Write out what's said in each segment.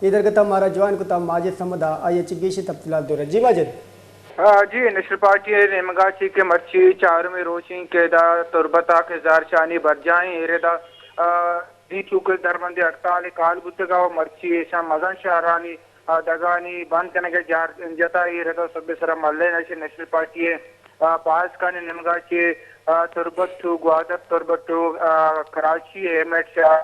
اے درگت ءَ مارا جوائن کتا ماجد صمد ءَ، آئی ءَ چہ گیشیں تفصیلات دور ءَ۔ جی ماجد۔ آ، جی، نیشنل پارٹی ءِ نیمگ ءَ چہ کہ مرچی چارمی روچ ایں کہ ادا تربت ءَ کہ زہرشانی برجاہ ایں، اے ردا، آ، دی چوکہ دربندی ہڑتال کال بوتگ ءُ مرچی ایشاں مزن شہرانی، آ، دگانی بند کنگ ءِ جار جتا۔ اے ردا سب سرا ملین اش نیشنل پارٹی ءِ، آ، باسکانی نیمگ ءَ چہ، آ، تربت ٹو گوادر، تربت ٹو، آ، کراچی، ایم ایٹ شہر،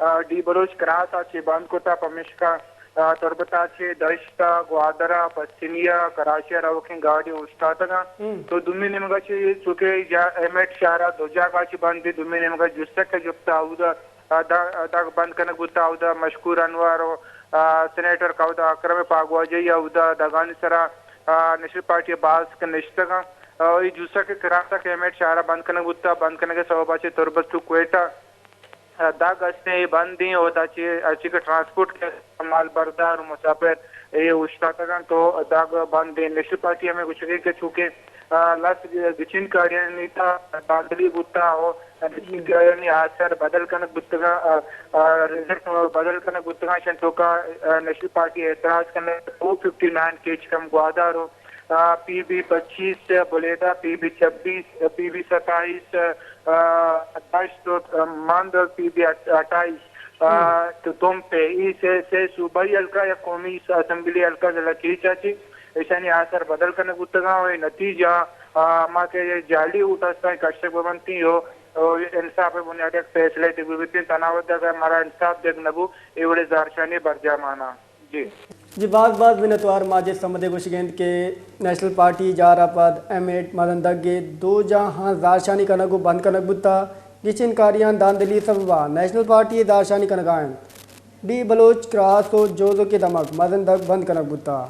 آ، ڈی بلوچ کراس ءَ چہ بند کتا، پمیشکا، آ، تربت ءَ چہ دشت ءَ، گوادر ءَ، پسنی ءَ، کراچی ءَ روکیں گاڑی اوشتاتگ اَنت۔ تو دومی نیمگ ءَ چہ چونکہ یا ایم ایٹ شہر ءَ دو جاگہ ءَ چہ بند بیت، دومی نیمگ ءَ جسک ءِ جپت ءَ اودا، آ، دگ، دگ بند کنگ بوتا، اودا مشکور انور ءُ، آ، سینیٹر کہودا اکرم پاگواجئی ءَ اودا دگانی سرا، آ، نیشنل پارٹی ءِ باسک نشتگ اَنت۔ آ، اے جسک ءِ کراس ءَ کہ ایم ایٹ شہر ءَ بند کنگ بوتا، بند کنگ ءِ سوب ءَ چہ تربت ٹو کوئٹہ دگ استیں، اے بند ایں، اودا چہ ہرچی کہ ٹرانسپورٹ کہ مال بردار ءُ مسافر اے اوشتاتگ اَنت، تو دگ بند ایں۔ نیشنل پارٹی ءِ ہمے گوشگ ایں کہ چونکہ، آ، لس گچین کاریانی تہا دھاندلی بوتا ءُ گچین کاریانی آثار بدل کنگ بوتگ اَنت، آ، آ، رزلٹ بدل کنگ بوتگ اَنت، ایشانی توکا، آ، نیشنل پارٹی اعتراض کنگ، ٹو ففٹی نائن کیچ کم گوادر ءُ آ، پی بی پچیس بلیدہ، پی بی چھبیس، پی بی ستائیس، آ، دشت ءُ مند، پی بی اٹھائیس، آ، تو تمپ ءَ اے سے، سے صوبائی حلقہ یا قومی اسمبلی حلقہ ضلع کیچ ءَ چہ ایشانی آثار بدل کنگ بوتگ اَنت ءُ اے نتیجہ، آ، ہما کہ جعلی ووٹ ہستاں کشگ بہ بنت اَنت ءُ، ءُ انصاف ءِ بنیاد ءَ یک فیصلہ دیگ بہ بیت اَنت، تھنا وھد ءَ اگر مارا انصاف دیگ نہ بوت، اے وڑیں زہرشانی برجاہ مان اَنت۔ جی۔ جی، باز باز منتوار ماجد صمد ءِ گوشگ اِنت کہ نیشنل پارٹی جار ءَ پد ایم ایٹ مزن دگ ءِ دو جاہاں زہرشانی کنگ ءُ بند کنگ بوتا، گچین کاریاں دھاندلی ءِ سبب ءَ نیشنل پارٹی ءِ زہرشانی کنگ ءَ اِنت۔ ڈی بلوچ کراس ءُ جوزک ءِ دمگ مزن دگ بند کنگ بوتا۔